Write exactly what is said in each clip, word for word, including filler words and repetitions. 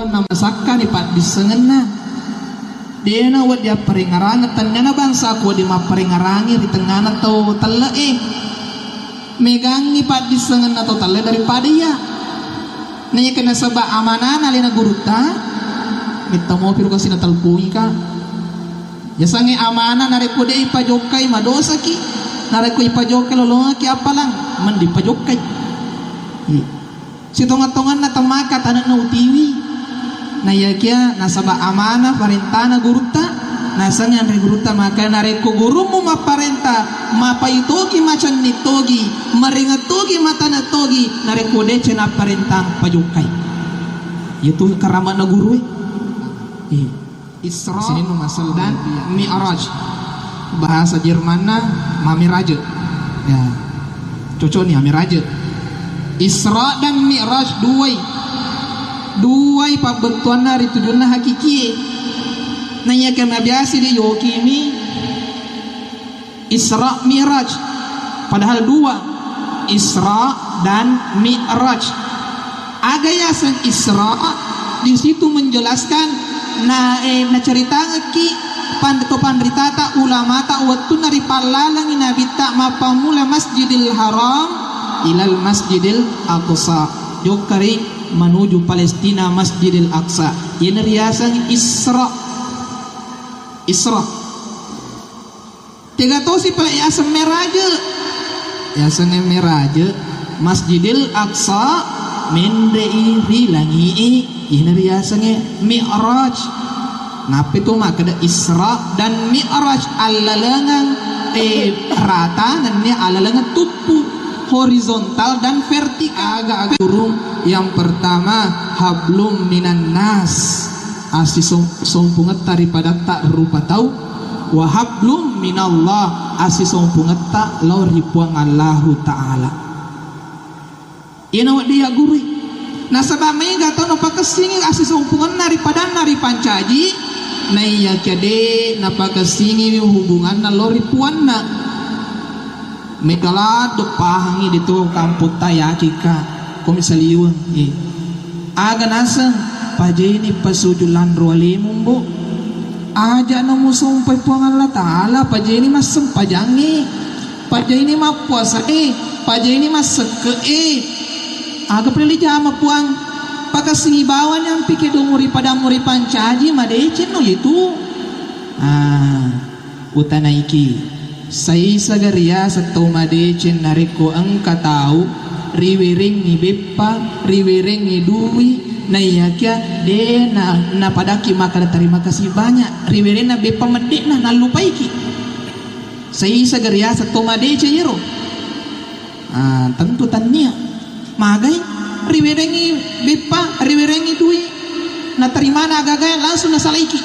Namasakkani paddissengenna. Dena wedding apparengngerangeng, tenniana bangsa ko wedding mapparengngerangi ri tengngana tau telle'e. Megangngi paddissengenna tau telle daripada iya. Naiya kenna saba amanana alena gurutta, metta mopi ro kasi natalpungika. Yasengnge amanah narekko de ipajokkai madosaki, narekko ipajokkai lolongekki appalang, mending pajokkai. Iya. Sitonga-tonganna temmaka tanenna utiwi. Naiyakia nasaba amanah parentana gurutta, nasengnge anre gurutta maka narekko gurummu mapparenta, mapai togi, macenni togi, maringeng togi, matane togi, narekko deceng napparentang pajokkai. Iyatu karamana gurue. Iya. Isra dan Mi'raj. Bahasa Jermanna Mamiraje. Ya. Cocok nih, Mamiraje. Isra dan Mi'raj duai. Duai pabbettuanna ri tujunna hakikie. Naiya ke mabiasi di yokimi Isra Mi'raj. Padahal dua, Isra dan Mi'raj. Aga yaseng Isra, di situ menjelaskan na, eh, naceritangekki pan-, to panritata ulamata wettunna ripallalengi nabitta mappammula Masjidil Haram ilal Masjidil Aqsa. Jokka ri manuju Palestina Masjidil Aqsa. Iyana riaseng Isra. Isra. Tega tosi pale yaseng meraje. Yasengnge meraje, Masjidil Aqsa menre'i ri langi'i, ina riyasengnge Mi'raj. Nappi tu makkeda Isra dan Mi'raj, allalengeng, eh, rata, nennia allalengeng tuppu, horizontal dan vertikal. Aga-aga guru, yang pertama, hablum minan nas, asisong-, sompungetta ri padatta rupa tau. Wa hablum minallah, assisompungetta lao ri Puang Allahu Ta'ala. Iyana wedding yaggurui. Nasaba maega tau napakessingi assisompungenna ri padanna ripancaji, naiyakia de napakessingi hubunganna lao ri puanna. Mega ladde pahangi de to kampotta yakika, komi saliweng, eh. Aga naseng, pajaini pasuju lanro alemu, Mbo. Aja na musompai Puang Allah Ta'ala, pajaini massempajangnge, pajaini mappuasae, pajaini massekke'e. Aga pole lijama Puang, pakessingi bawani ampi kedong ri padammu ripancaji, madeceng no yetu. Ah. Utanaiki, saisaga riaseng tau madeceng narekko engka tau riwerengngi beppa, riwerengngi dui, naiyakia de na-, napadakki makkeda terima kasih banyak, riwerenna beppa medde'na nallupaiki. Saisaga riaseng tau madeceng iyaro. Ah, tentu tannia. Magai, riwerengngi beppa, riwerengngi dui, natarimana aga-agae, langsung nasalaiki.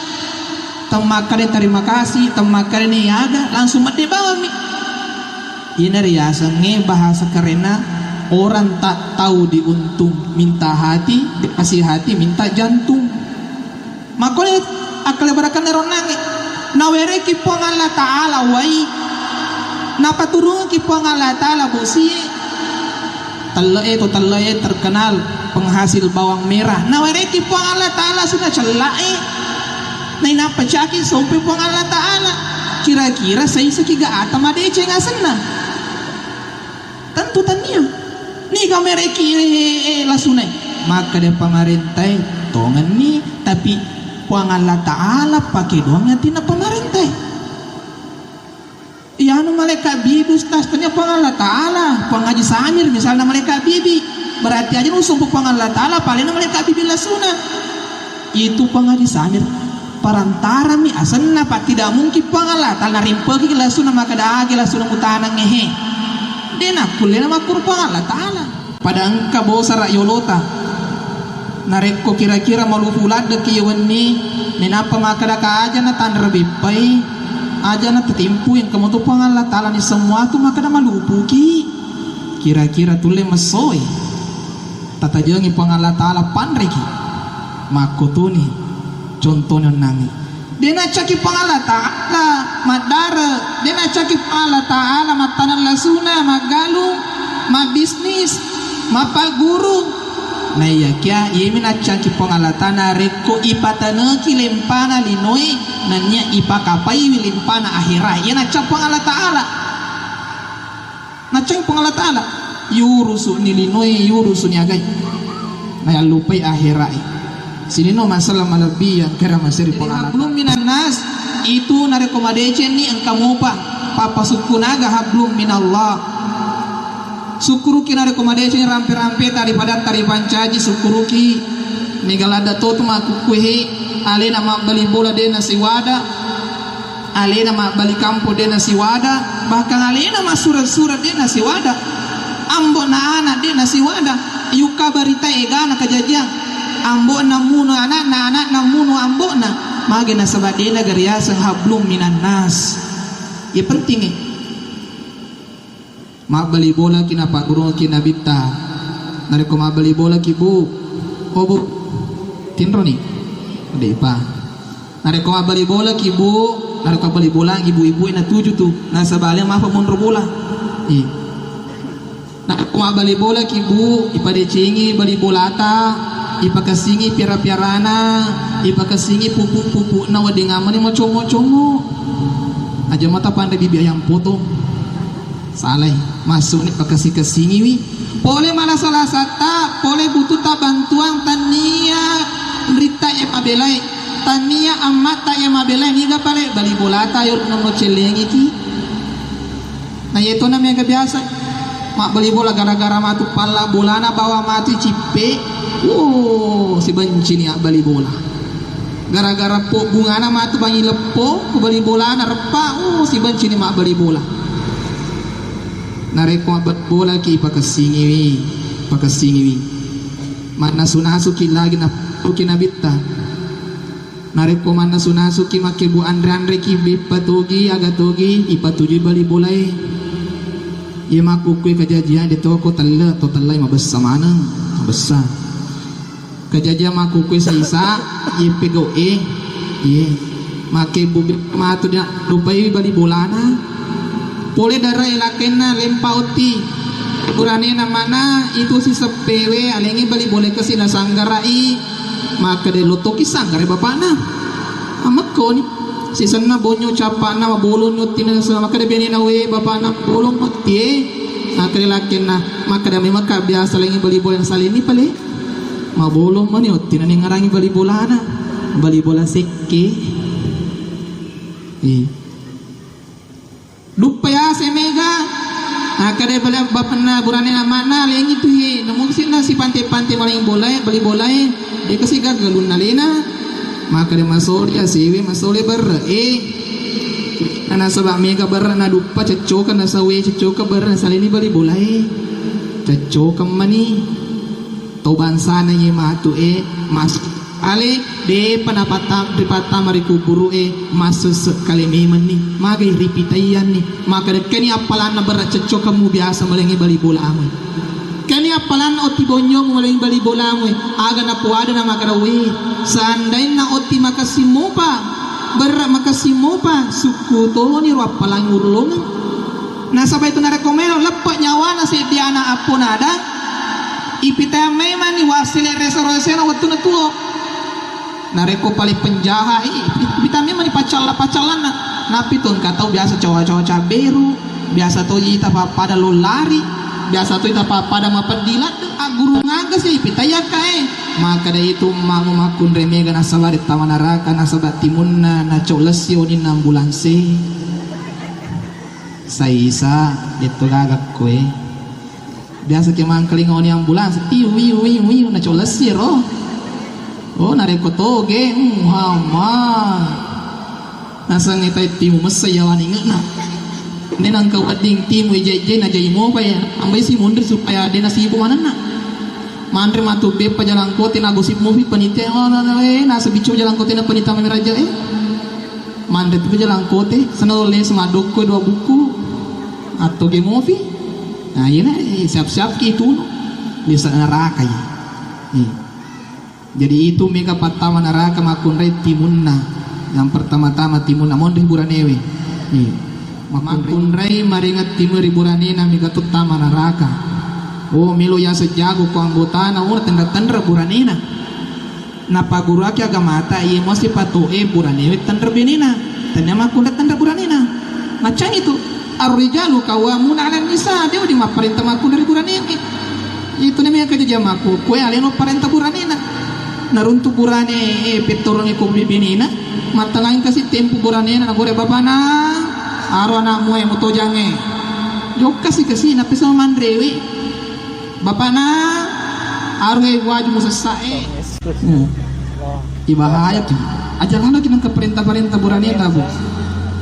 Temmakkeda terima kasih, temmakkeda ni aga, langsung medde bawammi. Ina riasengnge bahasa kerenna, orang tak tahu diuntung, minta hati, dikasih hati, minta jantung. Makkoe akkalebarakkanna ronnangnge. Nawereki Puang Allah Ta'ala wai. Napaturungki Puang Allah Ta'ala bosie. Telle'e to telle'e terkenal penghasil bawang merah. Nawereki Puang Allah Ta'ala suna cella'e. Nainappa caki sompe Puang Allah Ta'ala. Kira-kira saisaki ga ata madeceng asenna? Tentu tania. Niga mereki, eh, eh, lasunai? Makkeda pamarentae, tongenni, tapi Puang Allah Ta'ala pake doang atinna pamarentae. Iyanu malaikat bibi, Ustaz, tania Puang Allah Ta'ala, Puang Haji Samir, misalna malaikat bibi. Berarti aja nusumpu Puang Allah Ta'ala, palena malaikat bibi lasuna. Itu Puang Haji Samir. Parantarami asenna, Pak. Tidak mungkin Puang Allah Ta'ala narimpeki lasuna makkeda agi lasuna mutanangnge he. De nakkullena makkuro Puang Allah Ta'ala. Pada engka bosara yolota. Narekko kira-kira malupu laddeki wenni, menappa makkeda ka aja na tanre beppai, aja na tatimpu, engka moto Puang Allah Ta'ala ni semua tu makkeda malupuki. Kira-kira tulle messoe. Tatajengi Puang Allah Ta'ala panreki. Makkotoni contoni onnangngi. De naccaki Puang Allah Ta'ala maddare, de naccaki Puang Allah Ta'ala mattaneng lasuna, maggalung, mabbisnis, mappagguru. Naiyakia iyemi naccangki Puang Allah Ta'ala, narekko ipataneki lempana linoe, nennia ipakapaiwi lempana akhera. Iya naccang Puang Allah Ta'ala. Naccang Puang Allah Ta'ala, yurusu'ni linoe, yurusu'ni agai. Nayallupai akherae. Sininna masalah malebbi yang kera maseri Puang Allah Ta'ala. Hablum minan nas, itu narekko madecenni engka mopa, pappasukkunaga hablum minallah. Sukkuruki narekko madecenni rampe-rampeta ri padatta ripancaji, sukkuruki. Mega ladda totu makkukkuehe, alena mabbali bola de nasiwada, alena mabbali kampo de nasiwada, bahkan alena massura-sura de nasiwada. Ambo'na ana de nasiwada, yukka barita egana kajajiang. Ambo'na muno ana'na, ana'na muno ambo'na. Mage nasaba de nagariaseng hablum minan nas. Iya pentingnge. Mabbali bolaki napaggurungki nabitta. Narekko mabbali bolaki, Bu, oh, Bu, tinroni? De'pa. Narekko mabbali bolaki, Bu, narekko mabbali bolangi ibu-ibu e natuju tu. Nasaba ale mafa monro bola. Iya. Narekko mabbali bolaki, Bu, ipadecengi bali bolata, ipakessingi piara-piarana, ipakessingi pupuk-pupukna, wedding ammani macomo-como. Aja mata panre bibi ayam potong. Salai, massuni pakessi-kessingiwi. Pole malasa-lasatta, pole bututta bantuang, tannia ritta e mabelai, tannia ammatta e mabelai, niga pale bali bolata yo nonno cellengiki. Na iyetona mega biasa mabbali bola gara-gara matu palla bolana bawa matu cippe. Oh, sibencini abbali bola. Gara-gara po bungana matu bangi leppo, ku bali bolana reppa, uh, sibencini mabbali bola. Narekko mabbali bolaki, pakessingiwi, pakessingiwi. Mannasu-nasuki lagi na-, ki nabitta. Narekko mannasu-nasuki makkebbu anre-anreki beppa togi, aga togi, ipatujui bali bolae. Iye makkukkue kajajiang de toko telle, to tellai mabessa maneng, mabessa. Kajajiang makkukkue saisa, iye pegau e, iye. Makkebbu be-, matu dia rupai bali bolana. Pole dara e lakkenna lempa otti. Buranena mana itu siseppewe alengi bali bole kasi nasanggarai. Makkeda lottoki sanggara bapakna. Amekkoni. Sisenna bonyo cappakna mabolong ottina, makkeda benena we bapakna bolong otti e. Makkeda lakkenna, makkeda memang ka biasa lengi bali bole nasalini pale. Mabolong mani otti naningarangi bali bolana. Bali bola sekke. Eh. Duppa yase mega. Nakkeda bali bapanna burane amma'na lengi tu he. Namusinna sipante-pante malengi bolae, bali bolae. Deka sigaga galunna lena. Makkeda masoli asewe masole berre. Eh. Nasaba mega berre na duppa ceccoka nasawe ceccoka berre nasalini bali bolae. Ceccoka mani. To bangsana iye matu e, mas-, ale, depa napatta-, ripattama ri kuburu e, massesse kale memenni, magai ripitaiyanni, maka dekkani appalanna berre ceccokemmu biasa malengi bali bolamu. Kani appalanna otti bonyomu malengi bali bolamu, aga napoada na makkeda, we, seandainna otti makessing mopa, berre makessing mopa, sukku toni ro appalang urlongeng. Nasaba itu narekko melo leppe nyawana seddi ana appo nadang, Ipitang memang ni wassele reso-resona wettunna tuo. Narekko paling penjahat, i, ipitang memang ni pacalla-pacallanna. Nappi tu engka tau biasa cowa-cowa cabberu, biasa to ita pappada lo lari, biasa to ita pappada mapeddi ladde, aggurung aga si ipitang yakka e. Maka dari itu mamu makkunrai mega nasaba dettama naraka nasaba timunna nacau lessi oninna ambulanse. Saisa, detto gaga koe. Biasa ke mangkalinga oni ambulans, tiu, wiu, wiu, wiu, na colessi ro. Oh, narekko toge, hmm, hama. Nasengnge tai timu messa yawa ningena. Ini nangka wedding timu ijai-jai na jai mopa ya. Ambai si mundur supaya dena sibu manenna. Manre matu beppa jalangkote na gosip mopi panitia, oh, na, na, eh, nasa bicu jalangkote na panita meraja, eh. Manre tu jalangkote, sana lo les madokko dua buku. Atau game movie. Nah, iya na, eh, siap-siap ki itu. Bisa neraka ya. Iya. Jadi itu mega pattama neraka makkunrai timunna. Yang pertama-tama timunna monri buranewe. Iya. Makkunrai maringat timu ri buranena mega tuttama neraka. Oh, melo yaseng jago ko anggotana, oh, tenra-tenra buranena. Napagguruaki agamata, iya muasipatoe buranewe tenra benena. Tennia makkunrai tenra buranena. Macang itu. Ar-rijalu qawwamuna 'alan nisa, de' wedding mapparenta makkunrai ri buranewe. Itu namanya kejadian makku, kue aleno parenta buranena. Naruntu burane, eh, pettorongnge ko benena, mattengngang kasi tempu buranena, nagore bapana, aro anakmu e mutojangnge. Jokkasi kasi, napesa manrewe. Bapana, aro e waju musessa e. Hmm. Ibahaya tu. Aja lalo ki nengka parenta-parenta buranena, Bu.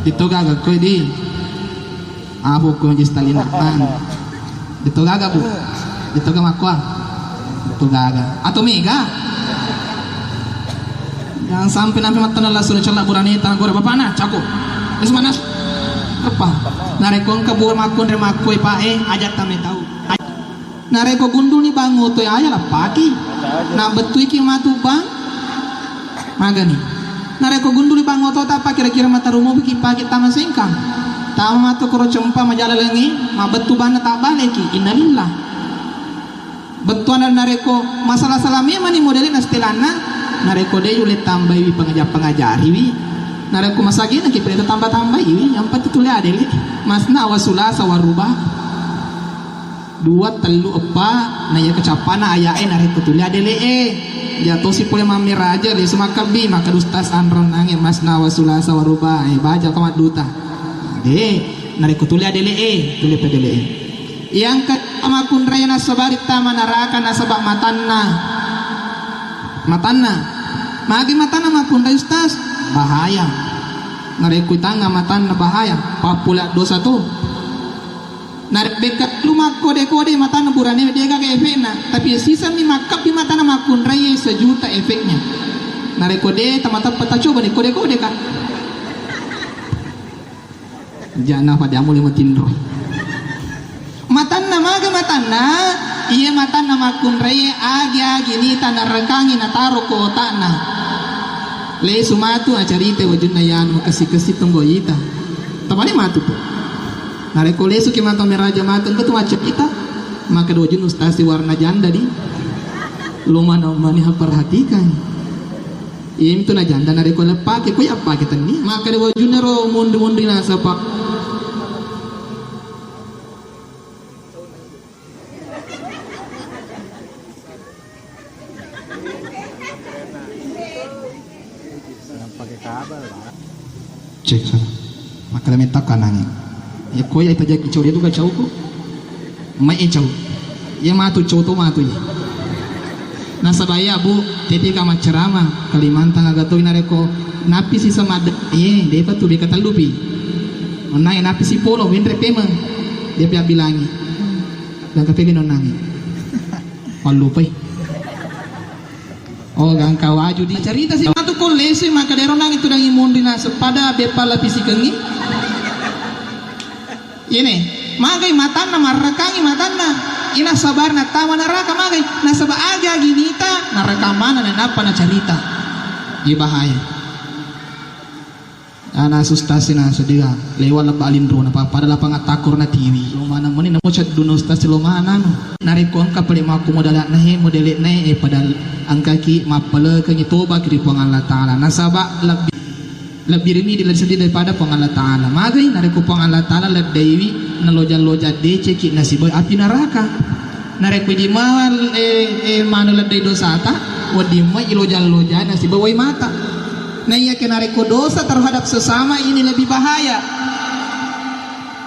Ditogaga koi di. Apo ko je stalina. Ditogaga, Bu. Ditoga makkoa. Ditogaga. Atau mega. Jangan sampai nanti mattanna langsung cella buraneta, nagore bapana, cako. Wis mana? Apa? Narekko engka bura makkunrai makkoi, Pak, eh, aja tame tau. Narekko gunduni bang oto e, aja lappaki. Nabbettuiki matu bang. Magani. Narekko gunduli bang otota, apa kira-kira matarumopi ki pake tama sengkang? Tama matu koro cempa majalalengi, mabbettu banna tabbaleki. Innalillah. Bettuanna narekko masalah-salah memani modele na setelanna, narekko de' yulle tambaiwi pengaja-, pengajariwi, narekko masagena ki pede tambah-tambaiwi, yang penting tuli adele. Masna wa sulasa wa ruba. Dua, tellu, eppa, na iya kecappana aya'e narekko tuli adele'e. Jatosi pole mammeraja, lesu makkabbi, maka ustaz anronnange masna wa sulasa wa ruba, eh, baca ko madduta. De', narekko tuli adele'e, tuli pedele'e. Yang ke makkunrai nasabari tama naraka nasaba matanna. Matanna. Magi matanna makkunrai ustaz? Bahaya. Narekko tangnga matanna bahaya, pappula dosa tu. Narekko bekka lu makkode-kode matanna burane, de'gaga efekna, tapi sisemmi makkabbi matanna makkunrai sejuta efeknya. Narekko de', tamateppa tacoba ni kode-kode ka. Jana pada mule matinro. Matanna maga matanna, iya matanna makkunrai agi-agi nita narekangi nataro ko otakna. Lesu matu acarita wajunna yanu kasi-kasi tonggo ita. Tabale matu tu. Narekko lesuki matu meraja matu, engka tu maccarita, maka dua jun ustaz warna janda di. Lo mana mani perhatikan. Iya mitu na janda narekko leppake, ko yappake tenni. Maka dua junna ro munri-munri nasapa. Cek sana. Makkeda metta kanangi. Ya ko ya itajaki cau, dia tu ka cauku. Mai e cau. Ya matu cau to matu ya. Nasaba iya, Bu, teti ka maccarama Kalimantan aga to narekko nappi siseng madde. Ye, depa tu beka tellu pi. Onnai nappi sipolo, menre pemeng. Dia pia bilangi. Dan kapega nonnangi. Mallupai. Oh, gangka waju di. Carita si matu ko lesu, maka dero nangi tudangi munri na sepada beppa lapisikengi. Ini, magai matanna, marrakangi matanna. Ina sabar na tama naraka magai. Nasaba aga agi nita, naraka mana na nappa na carita. Iya bahaya. Ana sustasi na sedira lewa lebba alinrona, pa-, pada lapang attakkor na tiwi. Lo maneng meni namo ceddu na ustasi lo maneng. Narekko engka pale makku modalakna he, modele'na he, eh, pada engkaki mappalekengi tobaki ri Puang Allah Ta'ala. Nasaba lebbi, lebbi rimidi seddi daripada Puang Allah Ta'ala. Magai narekko Puang Allah Ta'ala leddaiwi nalojang-lojang deceki nasibai api neraka. Narekko idi mawal, eh, eh, manu leddai dosata, wedding mua ilojang-lojang nasibai wai mata. Naiyakia narekko dosa terhadap sesama ini lebih bahaya.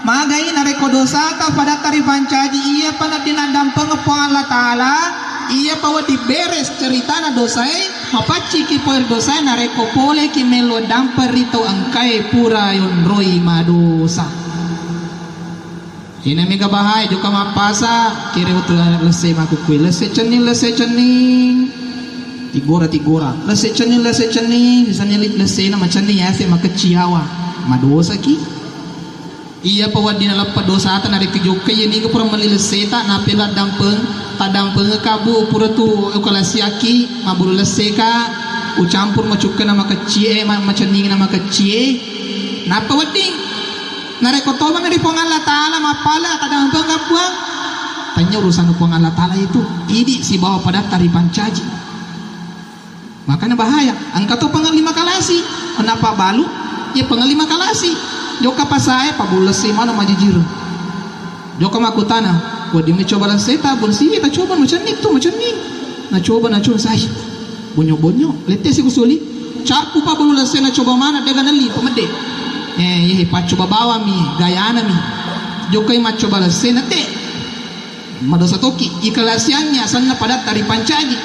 Magai narekko dosata padatta ripancaji, iyapa naddinaddampeng Puang Allah Ta'ala, iyapa wedding beres ceritana dosae, mapacciki pole dosae narekko poleki melo dampeng ri tau engkae pura yonroi madosa. Ina mega bahaya jokka mappasa, kere wettu lesse makukkue, lesse cenning, lesse cenning. Tigora, tigora. Lesse cenning, lesse cenning, misalnya li-, lessena macenning yase makecciawa. Madosaki. Iyapa wedding naleppa dosata narekko jokka, iya niga pura melli lesseta, napela dampeng, tadampengeka Bu, pura tu ukalasiaki, maburu lesseka, ucampur macukka na makeccie, ma-, macenning na makeccie. Nappa wedding. Narekko tobana ri Puang Allah Ta'ala, mappala tadampengka Puang. Tanya urusan Puang Allah Ta'ala itu, idi sibawa padatta ripancaji. Makanya bahaya. Engka to pengelli makalasi, kenapa balu? Ya pengelli makalasi. Jokka pasae, pabulessi mano majijir. Jokka makutana, wedding mi coba lesseta, bun siwi ta coba macenni tu, macenni. Na coba na cun sai. Bonyo-bonyo, lette si kusuli. Cappu pa bulu lessena coba mana, dega nelli, pemedde. Eh, ye, paccoba bawami, gayanami. Jokkai maccoba lessena, te. Madosa toki, ikhlasiangngi asanna padatta ripancaji.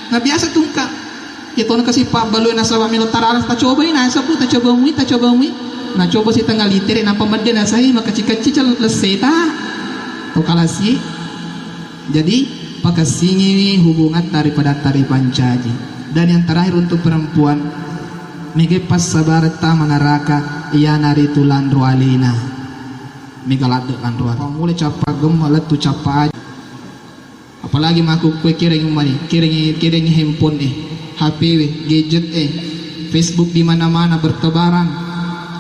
Na biasa tungka. Iya tona kasi pabbaloi nasaba melo tarara, tacobai nasabbu, tacoba mui, tacoba mui. Nacoba si tengnga litere, nappa medde nasai makecci-kecci cel-, lesseta. To kalasi. Jadi, pakessingiwi hubungatta ri padatta ripancaji. Dan yang terakhir untuk perempuan, mega passabaretta manaraka, iyanaritu lanro alena. Mega ladde lanro alena. Pammula cappa gemma, lettu cappa aja. Apalagi makkukkue kirengi mani, kirengi, kirengi handphone e, H P we, gadget e, Facebook di mana-mana bertebaran.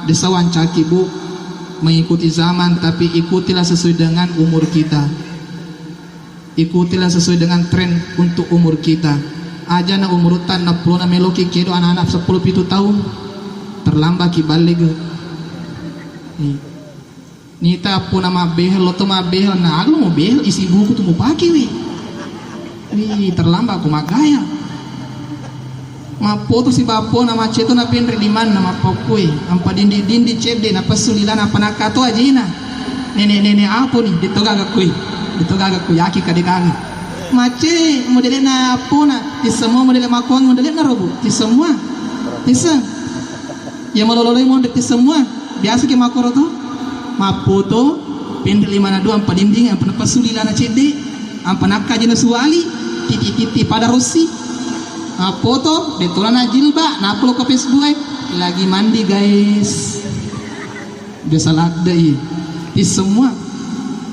Desa wancaki, Bu, mengikuti zaman, tapi ikutilah sesuai dengan umur kita. Ikutilah sesuai dengan tren untuk umur kita. Aja na umurutta enneng pulo na meloki kedo anak-anak seppulo pitu tahun. Terlambat ki balle ge. Iya. Nita appona mabbehel, lo to mabbehel, na aga lo mubehel, isi buku tu mupake we. Wih, terlambat ko maggaya. Mappoto si bappona, macceto na penre limanna, mappakkue, ampa dindi-dindi cedde, napessu lilana, apa nakkato ajena. Nenek-nenek apa ni, detto gaga kui, detto gaga kui, yaki kade gaga. Macce modele na appona, tisseng mua modele makuang modele na robu, tisseng mua, tisseng. Ya malololoi monre tisseng mua. Biasa ki makkoro to, mappoto, penre limana dua, ampa dinding, ampa napassu lilana cedde, ampa nakkaji nasuwali, titi-titi pada rossi. Mappoto, betulana jilba, nappa lo ko Facebook e, lagi mandi guys. Biasa ladde i. Ti semua.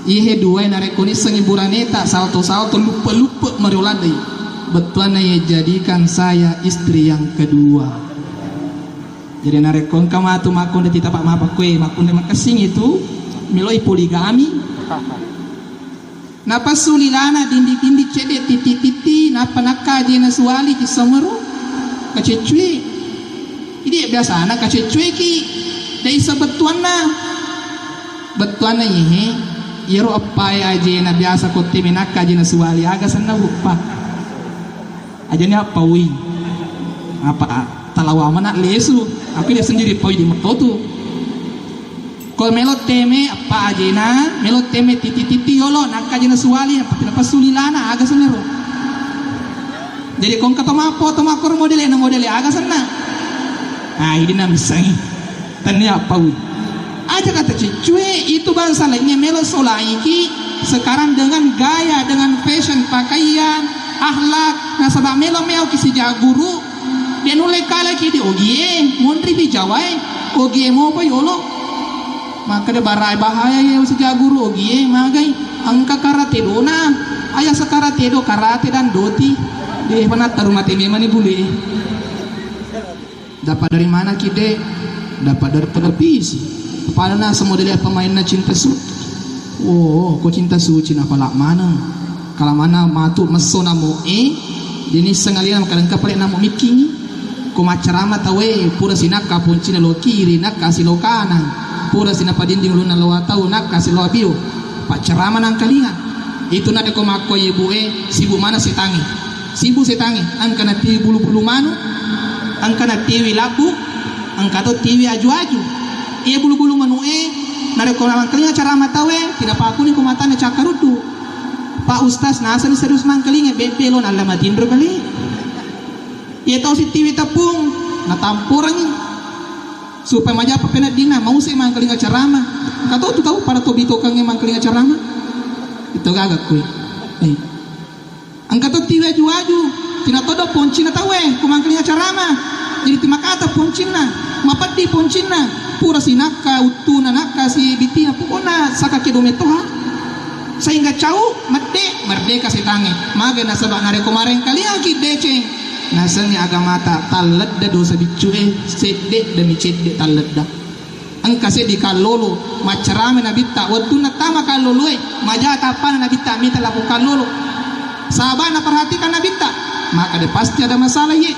Ihe duai narekko nissengi buraneta, salto-salto, luppe-luppe, mario ladde i. Bettuanna ye jadikan saya istri yang kedua. Jadi narekko engka matu makkunrai titapa mapakkue, makkunrai makessing itu, meloi poligami. Napassu lilana dindi-dindi cedde titti-titti, nappa nakka ajena suwali tisseng mero. Kaceccue. Idi biasana kaceccue ki, de isseng bettuanna. Bettuanna yehe, iyaro eppae ajena biasa kotte menakka ajena suwali, aga senna uppa. Ajani appaui. Apa talawa mana lesu. Aku dia sendiri poi di metotu. Ko melo teme eppa ajena, melo teme titi-titi yolo, nakka ajena suwali, apa tidak pasuli lana, aga senero. Jadi kongka to mappo, to makkoro modele na modele, aga senna. Nah, ini namissengi. Tania paui. Aja kata cicue, itu bangsa lainnya melo solaiki sekarang dengan gaya, dengan fashion, pakaian, akhlak. Nasaba melo meoki sija guru, de nulle kalaki di ogie, monri di jawae, ogie mopa yolo. Makkeda barai bahaya ye sija guru ogie, magai. Engka karate dona, aya sekarate do, karate dan doti. De panatta rumah teme mani bule. Dapat dari mana ki, Dek? Dapat dari televisi. Pada naseng model apa mainna Cinta Suci. Oh, ko Cinta Suci na pala mana? Kala mana matu messo namo e, dini sengalina makalengka pale namo mikingi. Ko maccarama tawe, pura sinakka poncina lo kiri, nakka si lo kanan. Pura sinapa dinding ulunna lo atau, nakka si lo abio. Paccarama nangkalinga. Itu na deko makko ibu e, sibuk mana setangi. Sibu setangnge, engka natiwi bulu-bulu manu, engka natiwi labbu, engka to tiwi aju-aju. Iye bulu-bulu manu'e, narekko namangkalinga carama tauwe, tinapakuni ko matanna cakkaruddu. Pak Ustaz, nasani serius mangkalinga, bebbe lo nalla matinro kali. Iye tau sitiwi tepung, natamporangi. Supaya majappa peneddinna, mause mangkalinga carama. Engka to tu tau pada to bitokengnge mangkalinga carama. Itu gaga kui. Eh. Engka to tiwi aju-aju, tina todo poncinna tauwe, ko mangkalinga carama. Jadi timakata poncinna, mapeddi poncinna, pura sinakka uttuna, nakka si bitina, pokokna saka kedo metoha. Sehingga cau, medde, merdeka setangnge. Magai nasaba narekko marengkalingaki deceng, nasengngi agamata talledda dosa biccu'e, sedde demi cedde talledda. Engka seddi kallolo, maccarama Nabitta, wettunna tama kalloloe, maja tappana Nabitta mita lako kallolo. Sahabana perhatikan Nabitta, makkeda pasti ada masalah iye.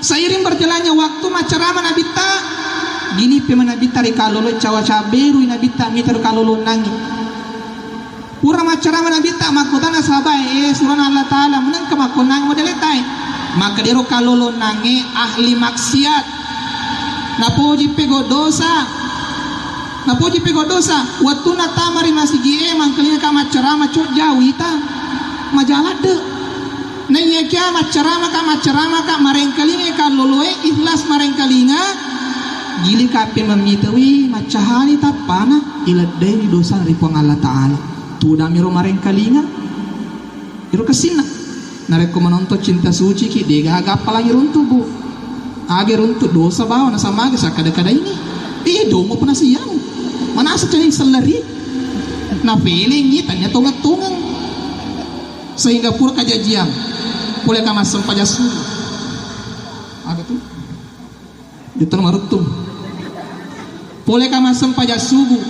Seiring berjalannya waktu, maccarama Nabitta, gilippe ma Nabitta ri kalloloe, cawa cabberui Nabitta mita ri kallolo nangi. Pura maccarama Nabitta, makkutana sahabae, "Eh, surana Allah Ta'ala, menengka makkonnang modele tae?" Makkeda ero kallolonangnge ahli maksiat. Napoji pego dosa. Napoji pego dosa. Wettunna tama ri masigie, mangkalingaka maccarama, cojja wita. Majaladde. Naiyakia maccaramaka, maccaramaka, marengkalingai kalloloe, ikhlas marengkalinga, gilikapi mamitawi, maccahani tappana, ileddei dosa ri Puang Allah Ta'ala. Tudamiro marengkalinga, iro kessinna. Narekko menonton Cinta Suci ki, degaga appalangi runtu, Bu. Age runtu dosa bawa, nasamaga sakkada-kada ini. Eh, domo penasiang. Manasa cari sellari. Napelengi, tanya tongeng-tongeng. Sehingga pura kajajiang, pole ka massempajang subuh. Aga tu? Jutang maruttung. Pole ka massempajang subuh,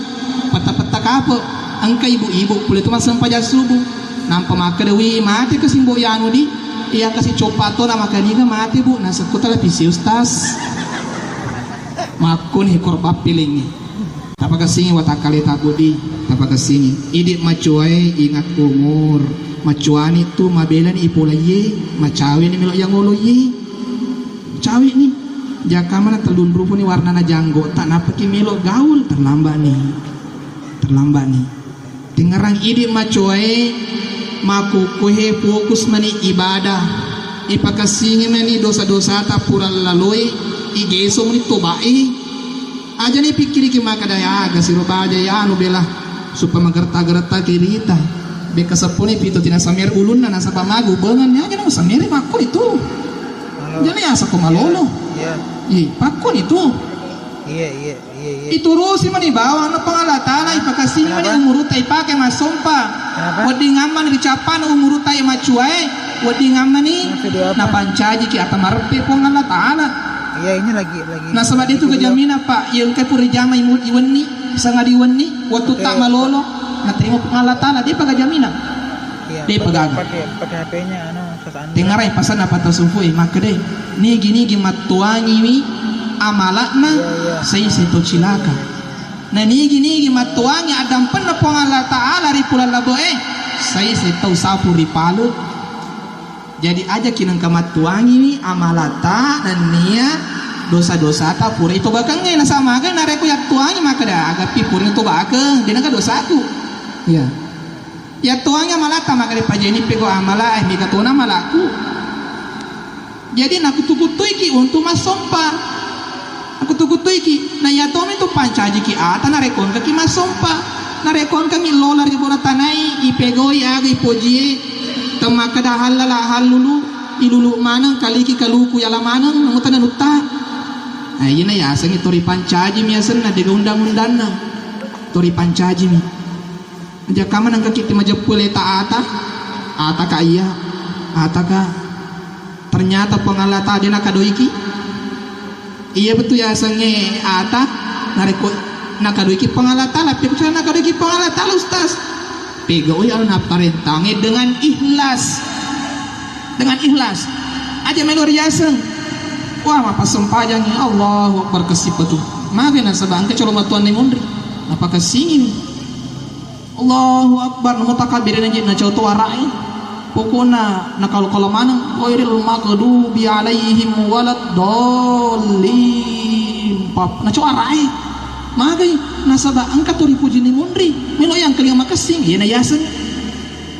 petta-petta kape, engka ibu-ibu pole tu massempajang subuh. Nampa makkeda, "Wi, mate ke simbo yanu di? Iya kasi coppa to na makaniga mate, Bu, nasekku televisi, Ustaz." Makkuni korban pilingi. Tapakessingi watakkaleta Budi, tapakessingi. Idi macoae ingat umur. Macoani tu mabelani ipolaiye, macaweni melo yang oloye. Caweni. Jakamana tellunrupuni warnana janggo, tak napaki melo gaul, terlambat ni. Terlambat ni. Tengngarang idi macoae, makkukkuhe fokus mani ibadah. Ipakessingi mani dosa-dosata pura laloe, igeso mani tobae. Aja ni pikkiriki makkeda, "Ya, aga siro baja ya anu bela supaya magerta-gerta kirita." Beka seppuni pito tina samere ulunna nasaba magu bengan ya, aja na samere makko itu. Jani asa ko malolo. Iya. Ih, pakko itu. Iya, iya, iya, iya. Iturusi mani bawang na Puang Allah Ta'ala, ipakasini mani umurutta ipake massompa. Kenapa? Wedding ammani ricappana umurutta e macuae, wedding ammani napancajiki ata mareppe Puang Allah Ta'ala. Iya, ini lagi, lagi. Nasaba de tu kajamina, Pak, iya engka pura jama imu-, iwenni, sangadi wenni, wettu ta malolo, naterima Puang Allah Ta'ala, depa kajamina. Iya, depa gaga. Pakai, pakai H P-nya, anu, sesuatu. Tengarai pasanna Patasufu e, makkeda, nigi-nigi mattuangiwi amalakna, iya, iya, sai seto cilaka. Na nigi-nigi mattuangi addampenna Puang Allah Ta'ala ri puleng leboe, sai setau sapu ri pale. Jadi ajaki nengka mattuangiwi amalata nennia dosa-dosata pura itobakengnge, nasamaga narekko yattuangi makkeda agapi pura itobakeng, de nengka dosaku. Iya. Yattuangi amalata makkeda pajani pego amala, eh, mega tona amalaku. Jadi nakutu-kutuiki untuk massompa. Nakutu-kutuiki. Na iya tomi tu pancajiki ata narekko engkaki massompa. Narekko engkami lola ri bona tanai, ipegoi aga ipojie, temmakkeda hallala hallulu, ilulu maneng, kaliki kaluku yala maneng, nangutana nutta. Nah, iyana yasengngi tori pancajimi asenna, dega undang-undanna. Tori pancajimi. Jakkamana engkaki majeppu leta ata, ataka iya, ataka. Ternyata Puang Allah Ta'ala de nakadoiki. Iya betul yasengnge ata, narekko nakadoiki Puang Allah Ta'ala, pekkucana nakadoiki Puang Allah Ta'ala, Ustaz. Pegau ya napparentange dengan ikhlas. Dengan ikhlas. Aja melo riaseng. Wah, mappasempajangi, Allahu Akbar, kesipa tu. Mage nasaba engka colo matuanni monri. Napakessingi. Allahu Akbar, namutakabbirin aja, nacau tu arae. Pokokna nakalo-kalo maneng, ghairil maghdubi alaihim waladdallin. Pap, nacau arae. Magai, nasaba engka tu ripujini munri. Melo yang kelinga makessing, iya na yaseng.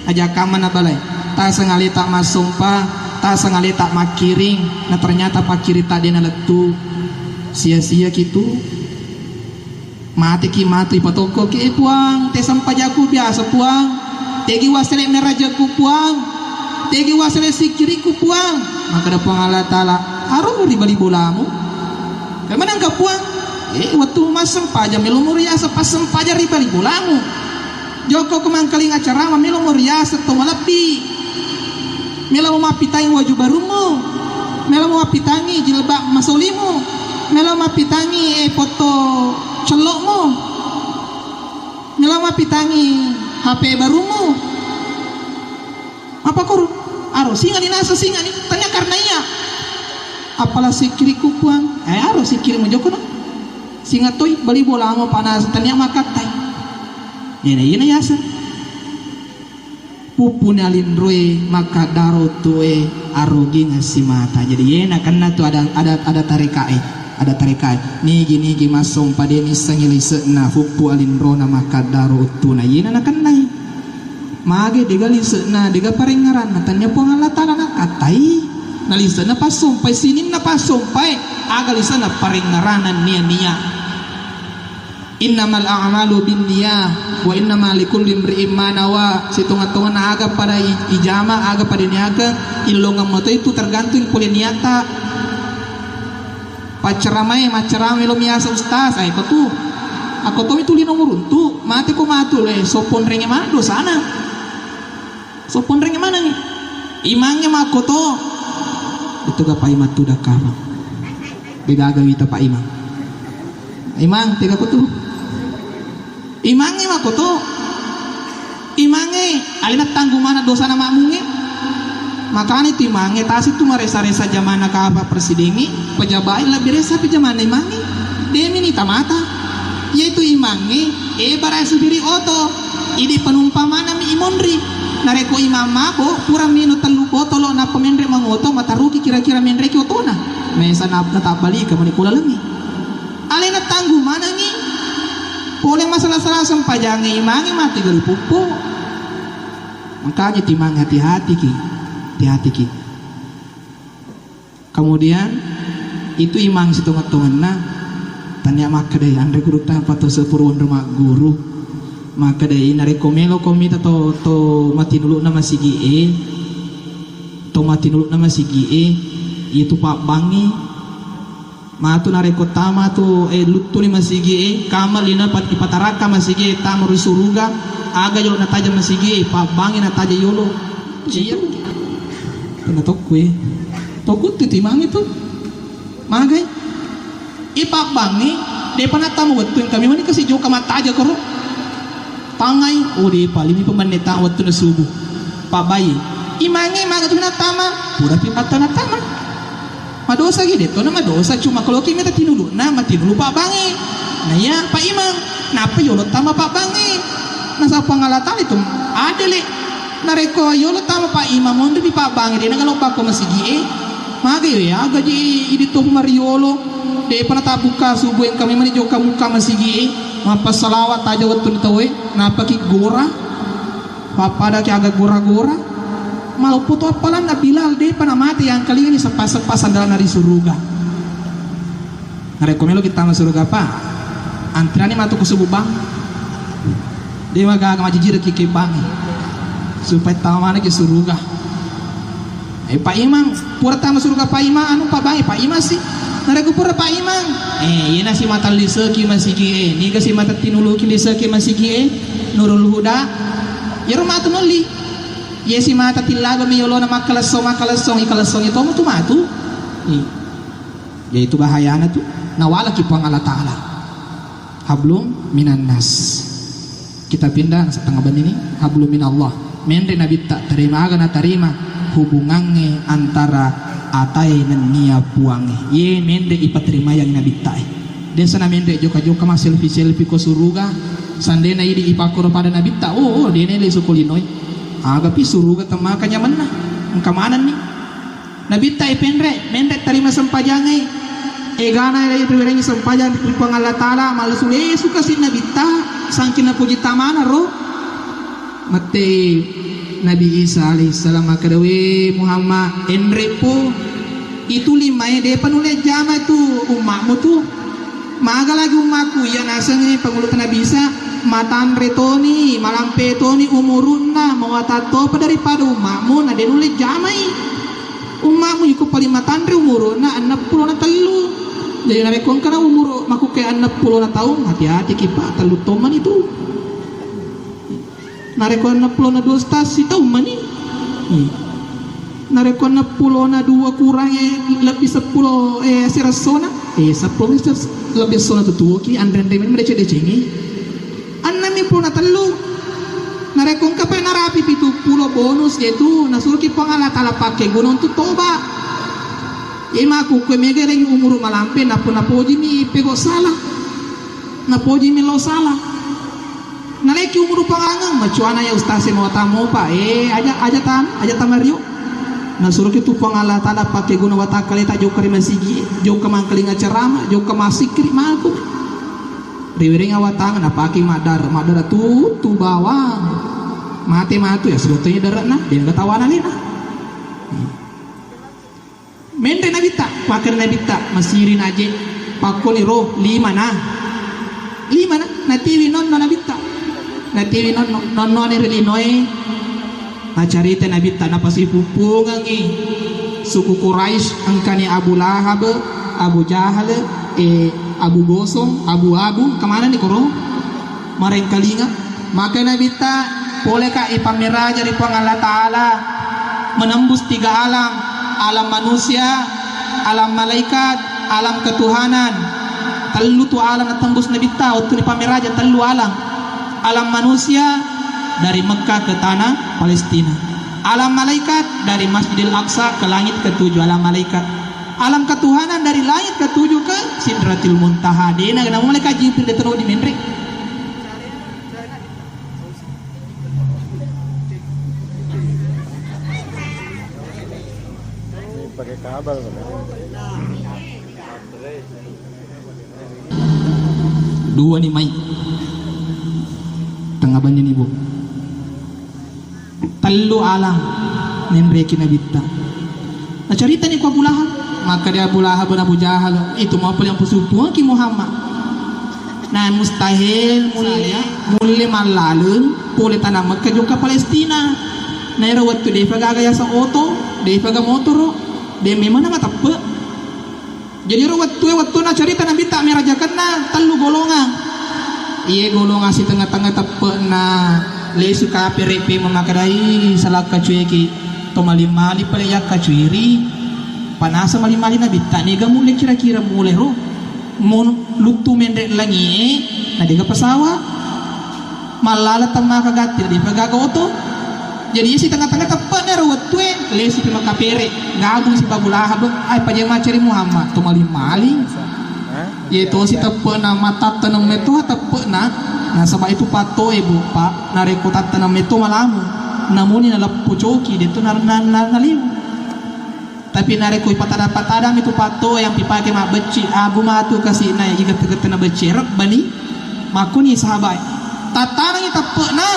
Aja kamma nabalai. Taseng aleta massompa, taseng aleta makkiring, na ternyata pakkiring tadi nalettu. Sia-sia kitu. Mateki matu ipatokkoki, "Eh, Puang, te sempajaku biasa, Puang. Tegi wasele merajekku, Puang. Tegi wasele sikkirikku, Puang." Makkeda Puang Allah Ta'ala, "Aro ri bali bolamu." Kemana engka, Puang? Eh, wettu massempajang, melo muriasa passempajang ri bali bolamu. Jokko ko mangkalinga carama, melo muriasa to malebbi. Melo mappitangi waju barummu. Melo mappitangi jilbab masolimu. Melo mappitangi, eh, foto Cello'mu. Melo mappitangngi H P barumu. Apa kuru? Aro, singani nasa singani. Tanya karena iya. Apalah sikkirikku, Puang? Eh, aro sikkirimu jokkono. Singa toi bali bolamu panasa tania makattai. Iyena, iyena yaseng. Puppuni alinroe makkaddaro tuoe arogingeng simata. Jadi yena kenna tu ada, ada, ada tarekae, ada tarekae. Nigi-nigi massompa de nissengngi lise'na puppu alinrona makkaddaro uttuna. Yena nakennai. Mage dega lise'na, dega parengngeranna, tania Puang Allah Taala nakattai. Na lise'na passompai, sininna passompai, aga lise'na parengngeranna nia-nia. Innamal a'malu binniyah wa innama likulli imri'in ma nawa. Sitonga-tonganna aga pada i-, ijama, aga pada niakeng, illongeng mato itu tergantung pole niatta. Pacceramai, macceramai lo miasa ustaz, ai ko tu. Ako to itu lino muruntu, mate ko matu le, soponrenge mana dosana. Soponrenge manengngi. Imangnge makkoto. Itu ga Pak Imang tu dakka. Degaga wita Pak Imang. Imang, tega ko tu. Imangnge makkoto. Imangnge, alena tanggung mana dosana makmungnge. Makana itu imangnge tasi tu maresa-resa jamanna kapa presidengngi, pejabai lebbi resa pi jamanna imangnge. Demi ni tamata. Yaitu imangnge, e bara supiri oto. Idi penumpang manami imonri. Narekko imang mabo, pura minung tellu botolo nappa menre mangoto, mataruki kira-kira menreki otona. Mesa na-, natabbalika mani kulalengngi. Alena tanggung manengngi. Pole masalah-salah sempajangnge imangnge mati gali puppu. Makanya timang hati-hatiki. Hati-hatiki. Kemudian itu imang sitonget-tongenna tania makkedai anre gurutta pato sepuru onro magguru. Makkedai narekko melo ko mita to, to matinulu'na masigi'e, to matinulu'na masigi'e, itu pabbangngi. Matu narekko tama tu, eh, luttuni masigi e, kama lino pat-, ipatarakka masigi e, tama ri suruga, aga jolo nataja masigi e, pabbangi nataja yolo. Iya. Pernah tokku e. Tokku tu timang itu. Magai. Ipabbangi, depa nattama wettu engka memang ni kasi joka mataja koro. Tangai, oh, depa limi pemenne ta wettu na subuh. Pabbai. Imangnge maga tu nattama, pura pi patta nattama. Madosa gi, de'tona madosa, cuma kalau ki meta tinulu'na, matinulu pabbangi. Nah iya, Pak Imang, nappa yolo tama pabbangi. Nasaba Puang Allah Taala itu adele. Narekko yolo tama Pak Imang, monri pi pabbangi, de' nagalobba ko masigi e. Maga yo ya, gaji idi to mariolo. De'pa natabbuka subuh engka memang ni jokka muka masigi e. Mappasalawat taja wettu ni tau e, nappa ki gora. Pappadaki aga gora-gora. Maloppo to appalanna Bilal, de'pa namate yangkalingani seppa-seppa sandalana ri suruga. Narekko meloki tama suruga, Pak, antrani matu ku subuh bang. De' magaga majijireki ke bang. Supaya tama maneki suruga. Eh, Pak Imang, pura tama suruga Pak Imang, anu Pak Bang, eh, Pak Imang si. Narekko pura Pak Imang, eh, iyena si mata liseki masigi e, niga si mata tinuluki liseki masigi e, Nurul Huda. Iyaro matu nolli. Iye si mata tillaga mi yolona makkalessong, makkalessong, ikalessong itu mutu matu. Iya. Yaitu bahayana tu. Nawalaki Puang Allah Taala. Hablum minan nas. Kita pindah, setengah benni ni, hablum minallah. Menre Nabitta, terima aga natarima hubungangnge antara atae nennia Puangnge. Ye menre ipaterimayang Nabitta e. Desa na menre joka-joka ma selfie-selfie ko suruga. Sandena idi ipakkoro pada Nabitta, oh, oh, dena ile suko linoi. Aga pi suruga temaka nyamenna. Engka manenni. Nabitta ipenre, menre tarima sempajangnge. Egana riwerengngi sempajang ri Puang Allah Taala, mallesu-lesu kasi Nabitta, sangking napuji tamana ro. Mettei Nabi Isa alaihissalam makkeda, "We Muhammad, enrepo, itu limae depa nulle jama tu ummakmu tu." Maga lagi ummakku iya nasengnge pangulutta Nabi Isa, matanre toni, malampe toni umuru'na, mawatang topa daripada ummakmu, na de nulle jamai. Ummakmu iko paling matanre umuru'na enneng pulona tellu. Jadi narekko engkana umuru makkukke enneng pulona taung, hati-hatiki, Pak, tellu tommani tu. Narekko enneng pulona dua stas, sitaung mani. Hmm. Narekko enneng pulona dua kurang, eh, lebbi seppulo, eh, siressona, Eh, seppulo menit lebbi esso na tutuoki, anre-anre meni madeceng-decengi. Enneng mi pulona tellu. Narekko engka pa narapi pitu pulo bonus, iye tu nasuroki Puang Allah Taala pakkeguna untuk toba. Iye makkukkue mega lagi umuru malampe, nappa napojimi pego sala. Napojimi lao sala. Naleki umuru pangangeng, macuana ya ustaz e, mau tamu pa, eh, aja, aja tan, aja tamario. Nasuroki tu Puang Allah Taala pakkeguna watakkaleta jokka ri masigi, jokka mangkalinga ceramah, jokka massikkiri matu. Riwereng awatang napake maddar, maddar tuttu bawang. Mate matu ya sebetulnya daratna, de' nengka tawana lena. Menre Nabitta, makkeda Nabitta, masiri naje, pakkoni ro, lima na. Lima na, natiwi nonno Nabitta. Natiwi nonno, nonnoni ri linoe. Nacarita Nabitta, napasipuppungengi suku Quraisy, engkani Abu Lahab, Abu Jahal, eh, Abu Gosong, Abu Abu, kemana nih koro? Marengkalinga. Maka Nabitta, poleka ipammeraja ri Puang Allah Ta'ala, menembus tiga alam, alam manusia, alam malaikat, alam ketuhanan. Tellu tu alam natembus Nabitta, waktu ipammeraja tellu alam. Alam manusia dari Mekah ke tanah Palestina. Alam malaikat dari Masjidil Aqsa ke langit ketujuh, alam malaikat. Alam ketuhanan dari langit ketujuh ke Sidratil Muntaha. Dena kena malaikat Jibril de' tero di menre. Pakai kabel. Dua ni mai. Tengah banyu ni, Bu. Tellu alang nenreki Nabitta. Nacaritani ku Abu Lahab, makkeda Abu Lahab na Abu Jahal, itu mau pole yang pusuppuangki Muhammad. Na mustahil mulle, mulle mallaleng pole tanah Mekah jokka Palestina. Na ero wettu de'pa gaga yaseng oto, de'pa gaga motoro, de' memang na mateppe'. Jadi ero wettue, wettunna carita Nabitta merajakenna tellu golongang. Iye golongang sitengnga-tengnga teppe'na lesu kapere' pe memakedai salakka cueki to maling-maling pale yakka cuiri. Panasa maling-maling Nabitta, niga mulle kira-kira mulle ro. Mun luttu menre' langie, na dega pesawat. Mallala temmaka gatti, de'pa gaga oto. Jadi isi tengah-tengah teppe'na ro wettue, lesupi makkapere', gabung sipa Abu Lahab, ai paja maceri Muhammad, to maling-maling. Iye tosi teppe'na, matattaneng metto teppe'na, nasaba itu pattoe, Bu, Pak, narekko tattaneng metto malamu, namuni naleppo coki, de'to na, na, na, nalimu. Tapi narekko ipatada-patadang itu pattoe yang pipake mabbecci, abu matu kasina, igette-gette na becci, rebbani. Makkuni sahabat, tattanangi teppe'na,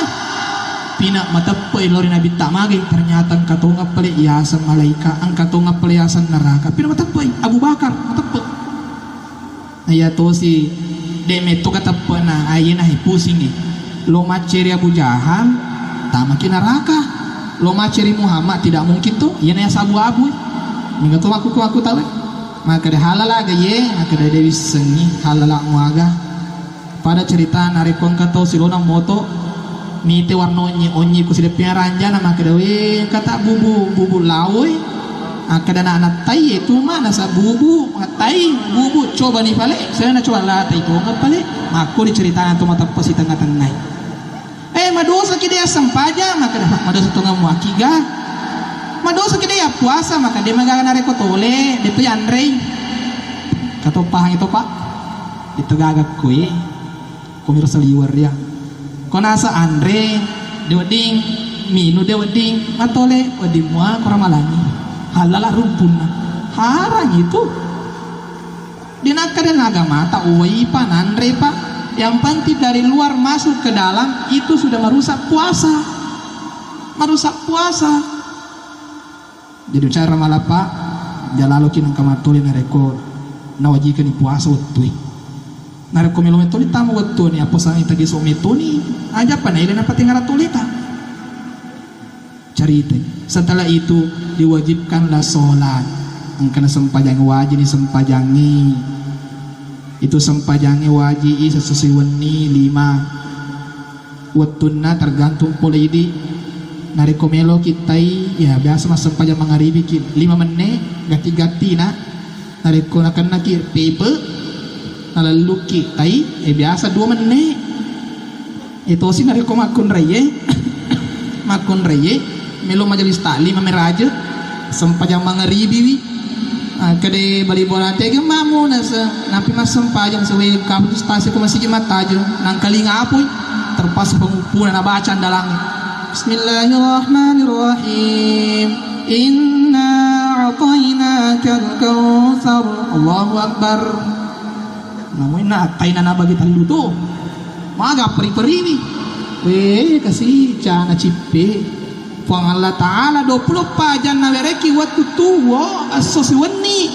pina mateppe'i lao ri Nabitta, mage, ternyata engka tongeng pale yaseng malaika, engka tongeng pale yaseng neraka, pina mateppe'i. Abu Bakar mateppe'. Na iya tosi, de' metto kateppe'na, aiyena he pusingngi. Lo macceri Abu Jahal, tamaki naraka. Lo macceri Muhammad, tidak mungkin to, iyena yaseng abu-abu. Mega to makku-makku tau. Makkeda halala ga iye, makkeda de' wissengngi halala muaga. Pada cerita narekko engka tau silona moto, mite warna onyi-onyi ku sideppina ranjana, makkeda, "We, engka ta bubu, bubu laoi." Akkeda na, "Nattai itu ma nasa bubu, nattai bubu, coba ni pale." Saya na coba latai ko pale. Makko diceritana to mateppe' sitengnga-tengngai. "Eh, madosaki de' assempajang," makkeda, "Madosa tongammu akiga? Madosaki de' appuasa?" Makkeda, "De' magaga narekko tole, de' to yanrei." Kato pahang itu, Pak. De' to gaga kue. Komiro saliweng ria. Ko nasa anre, de' wedding, minu de' wedding, matole, wedding mua ko ramalangi. Halala rumpunna. Harang itu. De' nakkeda agamata, uwaipa, nanrepa. Yang penting dari luar masuk ke dalam, itu sudah merusak puasa. Merusak puasa. Jadi cara malappa, jalaloki nengka mattole narekko nawajikani puasa wettue. Narekko melo metoni tama wettue ni, apa sangi tageso metoni, aja apa naile napatengara toleta. Caritai. Setelah itu diwajibkanlah sholat. Engkana sempajang wajib ni sempajangi. Itu sempajangi wajib i sesuai wenni lima. Wettunna tergantung pole idi. Narekko meloki tai, ya biasa massempajang mangaribiki lima menne gatti-gattina. Narekko nakennaki pepe, nalellukki tai, eh, biasa dua menne. Eh, tosi narekko makkunraie, makkunraie, melo majelis taklim, meraja, sempajang mangaribiwi. Ah, kede bali bola tege mamu nase, napi massempajang sewe kamu stasi ko masigi mattaju, nangkalinga apui, terpaksa pengumpuna nabaca andalangi. Bismillahirrahmanirrahim. Inna a'tainakal kautsar. Allahu Akbar. Namu inna ataina nabagi tellu to. Maga peri-periwi. Weh, kasi cana cippe. Puang Allah Ta'ala dua puluh empat jam nawereki wettu tuwo esso siwenni.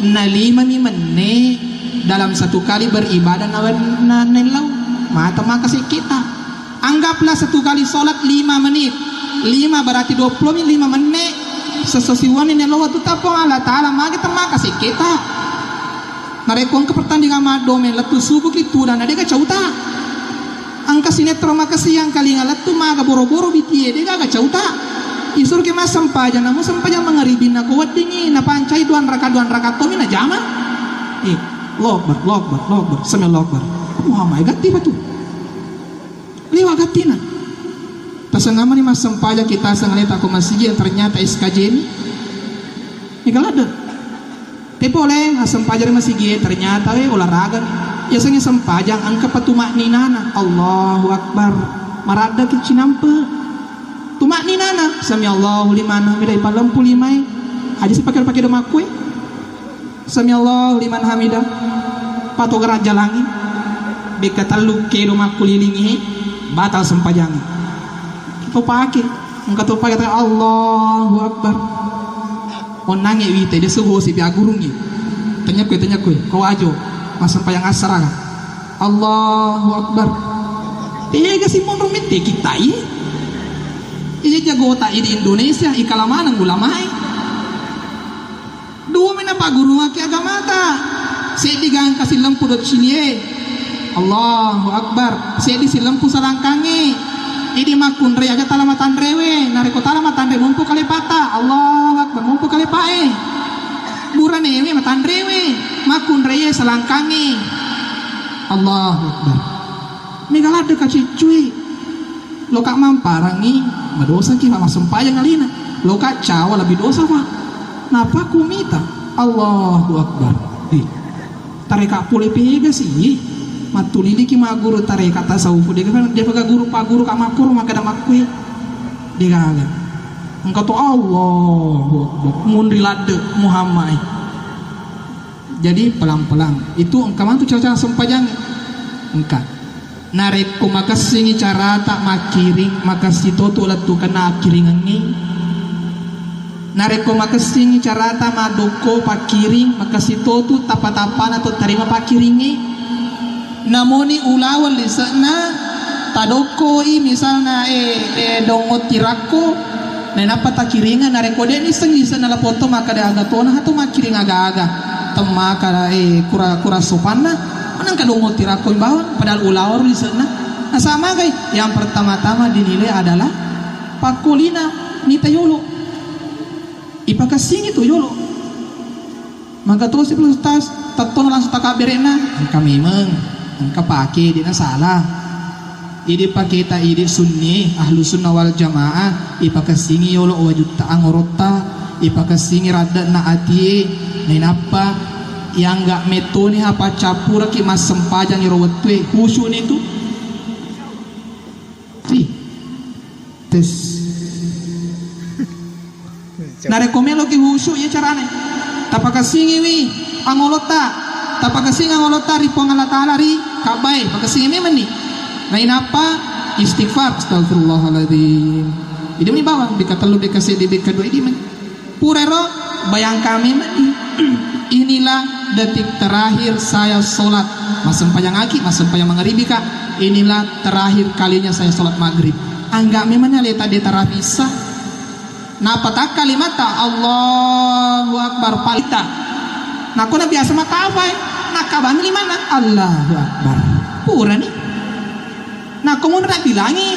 Nalimani menne dalam satu kali beribadah nawen-, na-, nellau. Mata maka sekketa. Anggaplah satu kali sholat lima menit. Lima berarti dua puluh menit, lima menit. Sesuai siwani nelo wettu tapong Allah Ta'ala magi temaka sekketa. Narekko engka pertandingan maddo me lettu subuh ki tudang na dega cauta. Engka sinetron makasiang kalinga lettu maga boro-boro bitie dega ga cauta. Isur ke massempajang namu sempajang mangaribinna ko weddingi napancai duan raka duan raka tomi najama. Eh, Allahu Akbar, Allahu Akbar, Allahu Akbar, sami Allahu Akbar. Muhammad gatti patu. Liwa gattina. Tasengamani massempajang kita sengaleta ko masigi yang ternyata S K J ni. Mega ladde. Te pole massempajang ri masigi ternyata we olahraga. Yasengnge sempajang engka patumakninana. Allahu Akbar. Maraddaki cinampe. Tumakninana. Sami Allahu liman hamidah, ipalempu limai. Aja sipake-pake domakkue. Sami Allahu liman hamidah. Patogara jalangi. Bekka tellu kedo makkulilingi. Batal sempajangi. Kita pake. Engka to pake Allahu Akbar. Onnangi wite dia sugo si pia gurungi. Tanya kue, tanya kue. Ko wajo. Massempajang assara. Allahu Akbar. Tega si monro mette kitai. Iya jagota di Indonesia, ikala maneng ulamae. Dua mena paggurungaki agamata. Seddi gangka silempu do cilie. Allahu Akbar. Seddi silempu salangkangnge. Idi makkunrai aja tala matanrewe. Narekko tala matanre mumpu kalepata. Allahu Akbar. Mumpu kalepae. Buranewe matanrewe. Makkunraie salangkangnge. Allahu Akbar. Mega ladde kaciccui. Loka mamparangngi, madosaki, Pak, massempajang alena. Loka cawa lebih dosa, Pak. Napa ku mita? Allahu Akbar. Di. Tareka pole pega si. Mattuliliki magguru tareka tasawuf. Dia kan, dia pega guru, pak guru ka makkuru makkeda makkui. Degaga. Engka to Allahu Akbar. Munri ladde Muhammad. Jadi pelang-pelang. Itu engka mantu cara-cara sempajang. Engka. Narekko makessingi carata makkiring, makessi totu lettukenna akkiringengngi. Narekko makessingi carata madokko pakkiring, makessi totu tappa-tappana to tarima pakkiringngi. Namoni ulaweng lise'na, tadokkoi misalna, eh, eh, dongo tirakko, nainappa takkiringeng, narekko de' nisseng lise'na lapotto makkeda aga tona hatu makkiring aga-aga, temmaka, eh, kura-, kura sopanna, manengka dongo tirakko bawang, padahal ulaweng lise'na. Nasaba magai, yang pertama-tama dinilai adalah pakkolina mita yolo. Ipakessingi tu yolo. Maka tosi pula Ustaz, tettona langsung takabbere'na, engka memeng, engka pake, de'na salah. Idi paketa idi sunni, ahlu sunnah wal jamaah, ipakessingi yolo wajutta angorotta, ipakessingi radde'na atie, nainappa iangga mettoni apa cappuraki massempajang iro wettue, khusyuk ni tu. Ri. Tes. Narekko meloki khusyuk, iya carana. Tapakessingiwi angolotta. Tapakessingi angolotta ri Puang Allah Ta'ala ri Ka'bae. Pakessingi memenni. Nainappa istighfar, astagfirullahaladzim. Idi meni bawang, beka tellu, beka seddi, beka dua, idi meni. Purero, bayangkan memang inilah detik terakhir saya sholat. Massempajang aki, massempajang mangaribi ka. Inilah terakhir kalinya saya sholat maghrib. Anggap memangnya leta deta rapisa. Napa takkali mata, Allahu Akbar, palita. Nakona biasa matafai, nakabami limana, Allahu Akbar. Purani. Nakko munra bilangi.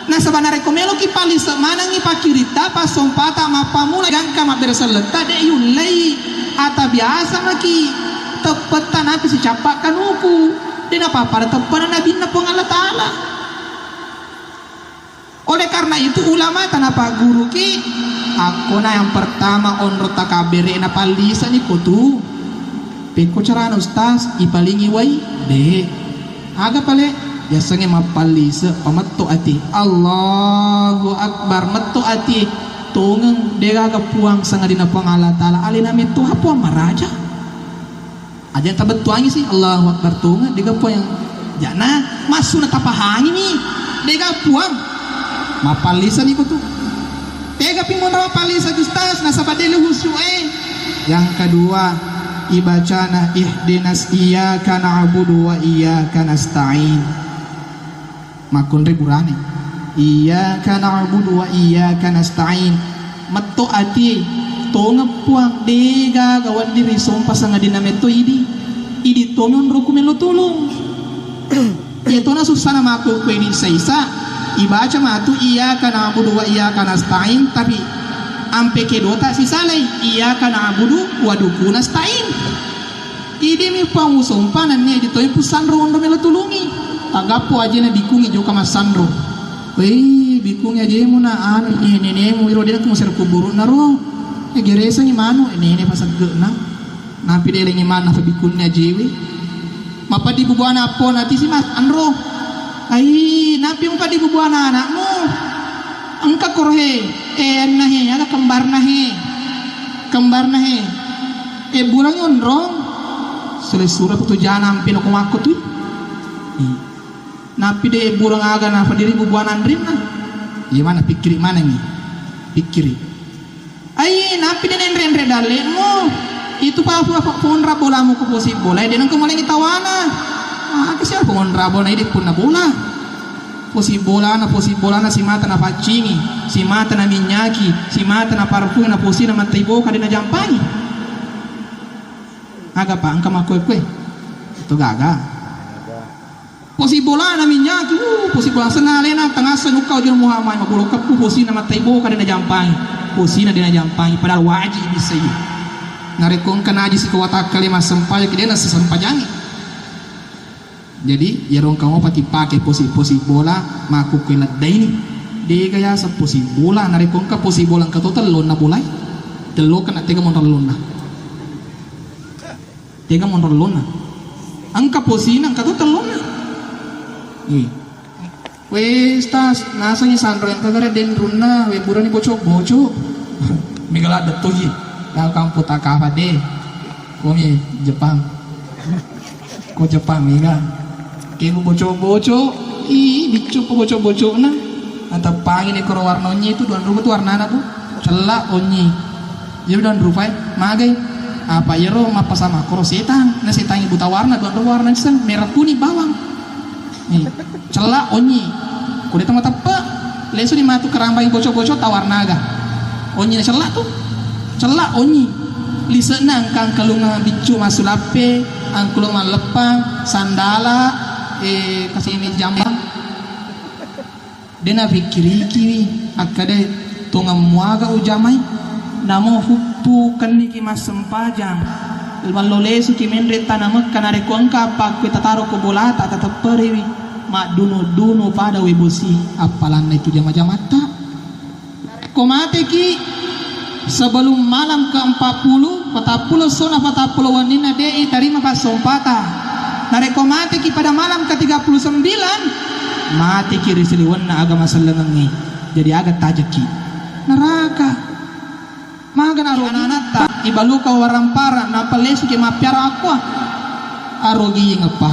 Nasaba narekko meloki palise manengi pakkiritta, passompata, mappamula gangka mabbere selletta, de yullei. Ata biasa maki teppetta napi sicappa kanuku. De' napappada teppena nabinna Puang Allah Ta'ala. Oleh karena itu, ulama tanapagguruki, akkona yang pertama onro takabbere'na pallisani ko tu. Pekko carana, Ustaz, ipalingi wai? De'. Aga pale? Yasengnge mappallise, pametto ati. Allahu Akbar, metto ati. Tongeng, de'gaga puang sangadinna Puang Allah Ta'ala. Alena metto ha Puang maraja. Aja tabettuangi si, Allahu Akbar tongeng, de'ga puang yang jana, massuna tapahangi mi, de'ga puang. Mappallisani ko tu. Tega pi monro mappallisa, Ustaz, nasaba de' le khusyu'e. Yang kedua, ibacana ihdinas iyyaka na'budu wa iyyaka nasta'in. Makkunrai burane. Iyyaka na'budu wa iyyaka nasta'in. Metto ati, tongeng puang, de'gaga wedding risompa sangadinna metto idi. Idi tongeng onrokku melo tulung. Iyatona sussana makkukkue idi saisa, ibaca matu iyyaka na'budu wa iyyaka nasta'in, tapi ampe kedota sisalai, iyyaka na'budu wa duku nasta'in. Idimi puang usompa nennia idi toi pussanro onro melo tulungi. Tagappo ajena bikungi jokka massanro. Wei, bikungi ajemu na anu, eh, nenemu iro de' naku masero kuburu'na ro. Eh, geresengi manu, eh, nene pasegge'na. Napi de' lengi manna fa bikunni ajewe. Mapaddi bubuana appona tisi mas anro. Ai, napi mapaddi bubuana anakmu. Engka koro he, eh, anna he, aga kembarna he. Kembarna he. Eh, burang onrong. Selesura putu jana ampe nako makko tu. Napi de' burang aga na fadiri bubuana anrinna. Iya mana pikkiri manengi. Pikkiri. Ai, napi de' nenre-enre dalle'mu? Itu pa, pa, pa, ponra bolamu ko posi bola, de' nengka molengi tawana. Aga sia ponra bola, idi punna bola. Posi bolana, posi bolana simata napaccingi, simata naminyaki, simata naparfum, naposina mattai boka de' najampangi. Aga pa engka makkue-kue? Itu gaga. Posi bolana minyaki, uh, posi bola senna alena, tangasso nukka ujung Muhammad, mabbolo keppu posina mattai boka de' najampangi. Posina de' najampangi, padahal wajib bisa iya. Narekko engka najisi ko watakkale massempajang, de' nasesempajangi. Jadi, iyaro engka mopa tipake posi-posi bola, makkukkue leddaini. De'ga yaseng posi bola, narekko engka posi bola engka to tellonna bolai. Telloka na tega monro ellonna. Tega monro ellonna. Engka posina, engka to tellonna. Ih. Wes tas, nasengi sanro engka gare denrunna, we burani boco-boco. Mega ladde toji. Lao kampung takapa de. Komi Jepang. Ko Jepang mega. Kemu boco-boco, ih, biccu po boco-bocona. Nateppangi ni koro warna onyi itu, duang rupa tu warnana, Bu. Cella onyi. Jadi duang rupai, magai. Apa iyaro mappasama koro setang, na setangi buta warna, duang rupa warna isseng, merah kuning bawang. Nih, cella onyi. Kude to mateppe, lesu ni matu kerambai boco-boco tawarnaga. Onyi na cella tu. Cella onyi. Lise'na engka angkalunga biccu massulappe, angkalung malleppang, sandala, eh, kasimi jambang. De' napikkirikiwi, akkeda tongeng muaga ujamai, namo huppu kenniki massempajang, mallo lesuki menre tana Mekka, narekko engka appakkue tataro ko bolata, tatepperiwi, maddunu-dunu pada we bosi, appalanna itu jama-jamatta. Ko mateki sebelum malam ke empat puluh, patappulo essona, patappulo wenninna, de'i tarima passompata. Narekko mateki pada malam ke tiga puluh sembilan, mateki ri saliwenna agama sellengengnge. Jadi aga tajekki? Neraka. Maga naro ananatta, ibaluka warampara, nappa lesuki mappiara akkoa. Arogi ngeppa.